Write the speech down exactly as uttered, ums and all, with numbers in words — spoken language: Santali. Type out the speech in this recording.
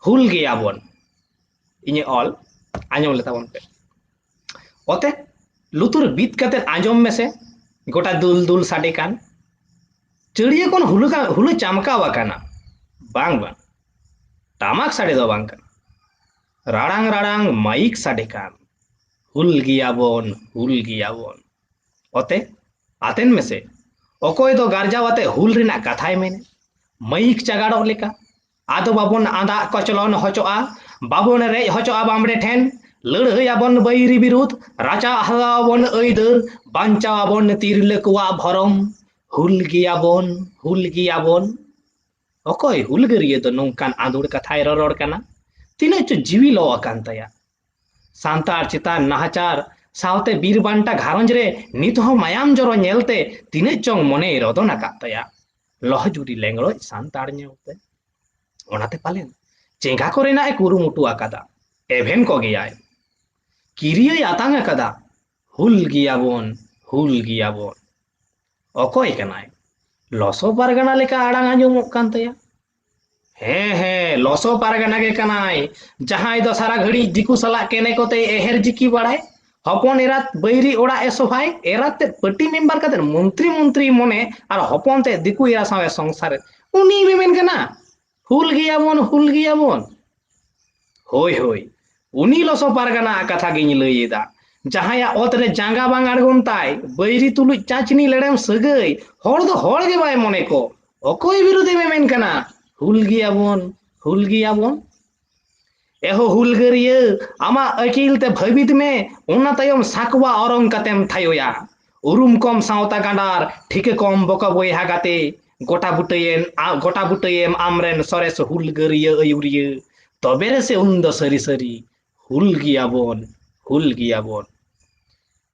ᱦᱩᱞ ᱜᱮᱭᱟᱵᱚᱱ᱾ ᱤᱧᱟᱹᱜ ᱚᱞ ᱟᱸᱡᱚᱢ ᱞᱮ ᱛᱟᱵᱚᱱ ᱯᱮ᱾ ᱚᱛᱮ, ᱞᱩᱛᱩᱨ ᱵᱤᱫ ᱠᱟᱛᱮ ᱟᱸᱡᱚᱢ ᱢᱮᱥᱮ, ᱜᱚᱴᱟ ᱫᱩᱞ ᱫᱩᱞ ᱥᱟᱰᱮ ᱠᱟᱱ᱾ ᱪᱟᱹᱲᱤᱭᱟᱹ ᱠᱷᱚᱱ ᱦᱩᱞᱟᱹ ᱠᱟ-, ᱦᱩᱞᱟᱹ ᱪᱟᱢᱠᱟᱣ ᱟᱠᱟᱱᱟ᱾ ᱵᱟᱝ, ᱵᱟᱝ, ᱴᱟᱢᱟᱠ ᱥᱟᱰᱮ ᱫᱚ ᱵᱟᱝ ᱠᱟᱱᱟ, ᱨᱟᱲᱟᱝ ᱨᱟᱲᱟᱝ ᱢᱟᱭᱤᱠ ᱥᱟᱰᱮ ᱠᱟᱱ᱾ ᱦᱩᱞ ᱜᱮᱭᱟᱵᱚᱱ, ᱦᱩᱞ ᱜᱮᱭᱟᱵᱚᱱ᱾ ᱚᱛᱮ, ᱟᱛᱮᱱ ᱢᱮᱥᱮ, ᱚᱠᱚᱭ ᱫᱚ ᱜᱟᱨᱡᱟᱣ ᱟᱛᱮ ᱦᱩᱞ ᱨᱮᱱᱟᱜ ᱠᱟᱛᱷᱟᱭ ᱢᱮᱱᱮ, ᱢᱟᱹᱭᱤᱠ ᱪᱟᱜᱟᱲᱚᱜ ᱞᱮᱠᱟ᱾ ᱟᱫᱚ ᱵᱟᱵᱚᱱ ᱟᱸᱫᱟᱜ ᱠᱚᱪᱞᱚᱱ ᱦᱚᱪᱚᱜᱼᱟ, ᱵᱟᱵᱚᱱ ᱨᱮᱡ ᱦᱚᱪᱚᱜᱼᱟ ᱵᱟᱢᱲᱮ ᱴᱷᱮᱱ᱾ ᱞᱟᱹᱲᱦᱟᱹᱭ ᱟᱵᱚᱱ ᱵᱟᱹᱭᱨᱤ ᱵᱤᱨᱩᱫᱷ, ᱨᱟᱪᱟ ᱦᱟᱛᱟᱣ ᱟᱵᱚᱱ ᱟᱹᱭᱫᱟᱹᱨ, ᱵᱟᱧᱪᱟᱣ ᱟᱵᱚᱱ ᱛᱤᱨᱞᱟᱹ ᱠᱚᱣᱟᱜ ᱵᱷᱚᱨᱚᱢ᱾ ᱦᱩᱞ ᱜᱮᱭᱟᱵᱚᱱ, ᱦᱩᱞ ᱜᱮᱭᱟᱵᱚᱱ᱾ ᱚᱠᱚᱭ ᱦᱩᱞᱜᱟᱹᱨᱤᱭᱟᱹ ᱫᱚ ᱱᱚᱝᱠᱟᱱ ᱟᱸᱫᱳᱲ ᱠᱟᱛᱷᱟᱭ ᱨᱚᱨᱚᱲ ᱠᱟᱱᱟ? ᱛᱤᱱᱟᱹᱜ ᱪᱚ ᱡᱤᱣᱤ ᱞᱚ ᱟᱠᱟᱱ ᱛᱟᱭᱟ᱾ ᱥᱟᱱᱛᱟᱲ ᱪᱮᱛᱟᱱ ᱱᱟᱦᱟᱪᱟᱨ ᱥᱟᱶᱛᱮ ᱵᱤᱨ ᱵᱟᱱᱴᱟ ᱜᱷᱟᱨᱚᱸᱡᱽ ᱨᱮ ᱱᱤᱛ ᱦᱚᱸ ᱢᱟᱭᱟᱢ ᱡᱚᱨᱚ ᱧᱮᱞᱛᱮ ᱛᱤᱱᱟᱹᱜ ᱪᱚᱝ ᱢᱚᱱᱮᱭ ᱨᱚᱫᱚᱱ ᱟᱠᱟᱫ ᱛᱟᱭᱟ᱾ ᱞᱚᱦᱚᱡᱩᱨᱤ ᱞᱮᱝᱲᱚᱡ ᱥᱟᱱᱛᱟᱲ ᱧᱮᱞᱛᱮ᱾ ᱚᱱᱟᱛᱮ ᱯᱟᱞᱮᱱ ᱪᱮᱸᱜᱷᱟ ᱠᱚᱨᱮᱱᱟᱜ ᱮ ᱠᱩᱨᱩᱢᱩᱴᱩ ᱟᱠᱟᱫᱟ᱾ ᱮᱵᱷᱮᱱ ᱠᱚ ᱜᱮᱭᱟᱭ᱾ ᱠᱤᱨᱤᱭᱟᱹᱭ ᱟᱛᱟᱝ ᱟᱠᱟᱫᱟ᱾ ᱦᱩᱞ ᱜᱮᱭᱟᱵᱚᱱ, ᱦᱩᱞ ᱜᱮᱭᱟᱵᱚᱱ᱾ ᱚᱠᱚᱭ ᱠᱟᱱᱟᱭ? ᱞᱚᱥᱚ ᱯᱟᱨᱜᱟᱱᱟ ᱞᱮᱠᱟ ᱟᱲᱟᱝ ᱟᱸᱡᱚᱢᱚᱜ ᱠᱟᱱ ᱛᱟᱭᱟ᱾ ᱦᱮᱸ, ᱦᱮᱸ, ᱞᱚᱥᱚ ᱯᱟᱨᱜᱟᱱᱟ ᱜᱮ ᱠᱟᱱᱟᱭ, ᱡᱟᱦᱟᱸᱭ ᱫᱚ ᱥᱟᱨᱟ ᱜᱷᱟᱹᱲᱤᱡ ᱫᱤᱠᱩ ᱥᱟᱞᱟᱜ ᱠᱮᱱᱮ ᱠᱚᱛᱮᱭ ᱮᱦᱮᱨ ᱡᱤᱠᱤ ᱵᱟᱲᱟᱭ᱾ ᱦᱚᱯᱚᱱ ᱮᱨᱟᱛ ᱵᱟᱹᱭᱨᱤ ᱚᱲᱟᱜ ᱮ ᱥᱚᱵᱷᱟᱭ, ᱮᱨᱟᱛ ᱛᱮᱫ ᱯᱟᱹᱴᱤ ᱢᱮᱢᱵᱟᱨ ᱠᱟᱛᱮ ᱢᱚᱱᱛᱨᱤ, ᱢᱚᱱᱛᱨᱤ ᱢᱚᱱᱮ, ᱟᱨ ᱦᱚᱯᱚᱱ ᱛᱮᱫ ᱫᱤᱠᱩ ᱮᱨᱟ ᱥᱟᱶ ᱮ ᱥᱚᱝᱥᱟᱨ᱾ ᱩᱱᱤ ᱢᱮᱢᱮᱱ ᱠᱟᱱᱟ, "ᱦᱩᱞ ᱜᱮᱭᱟᱵᱚᱱ, ᱦᱩᱞ ᱜᱮᱭᱟᱵᱚᱱ"᱾ ᱦᱳᱭ, ᱦᱳᱭ, ᱩᱱᱤ ᱞᱚᱥᱚ ᱯᱟᱨᱜᱟᱱᱟ ᱟᱜ ᱠᱟᱛᱷᱟ ᱜᱤᱧ ᱞᱟᱹᱭ ᱮᱫᱟ, ᱡᱟᱦᱟᱸᱭᱟᱜ ᱚᱛ ᱨᱮ ᱡᱟᱸᱜᱟ ᱵᱟᱝ ᱟᱬᱜᱚᱱ ᱛᱟᱭ, ᱵᱟᱹᱭᱨᱤ ᱛᱩᱞᱩᱡ ᱪᱟᱪᱱᱤ ᱞᱮᱲᱮᱢ ᱥᱟᱹᱜᱟᱹᱭ, ᱦᱚᱲ ᱫᱚ ᱦᱚᱲ ᱜᱮ ᱵᱟᱭ ᱢᱚᱱᱮ ᱠᱚ᱾ ᱚᱠᱚᱭ ᱵᱤᱨᱩᱫᱷᱮ ᱢᱮᱢᱮᱱ ᱠᱟᱱᱟ, "ᱦᱩᱞ ᱜᱮᱭᱟᱵᱚᱱ, ᱦᱩᱞ ᱜᱮᱭᱟᱵᱚᱱ"? ᱮᱦᱳ ᱦᱩᱞᱜᱟᱹᱨᱤᱭᱟᱹ, ᱟᱢᱟᱜ ᱟᱹᱠᱤᱞ ᱛᱮ ᱵᱷᱟᱹᱵᱤᱛ ᱢᱮ, ᱚᱱᱟ ᱛᱟᱭᱚᱢ ᱥᱟᱠᱣᱟ ᱚᱨᱚᱝ ᱠᱟᱛᱮᱢ ᱛᱷᱟᱭᱚᱭᱟ᱾ ᱩᱨᱩᱢ ᱠᱚᱢ ᱥᱟᱶᱛᱟ ᱜᱟᱸᱰᱟᱨ, ᱴᱷᱤᱠᱟᱹ ᱠᱚᱢ ᱵᱚᱠᱚ ᱵᱚᱭᱦᱟ ᱜᱟᱛᱮ, ᱜᱚᱴᱟ ᱵᱩᱴᱟᱹᱭᱮᱢ, ᱟ-, ᱜᱚᱴᱟ ᱵᱩᱴᱟᱹᱭᱮᱢ ᱟᱢᱨᱮᱱ ᱥᱚᱨᱮᱥ ᱦᱩᱞᱜᱟᱹᱨᱤᱭᱟᱹ ᱟᱹᱭᱩᱨᱤᱭᱟᱹ᱾ ᱛᱚᱵᱮ ᱨᱮᱥᱮ ᱩᱱ ᱫᱚ ᱥᱟᱹᱨᱤ ᱥᱟᱹᱨᱤ ᱦᱩᱞ ᱜᱮᱭᱟᱵᱚᱱ, ᱦᱩᱞ ᱜᱮᱭᱟᱵᱚᱱ᱾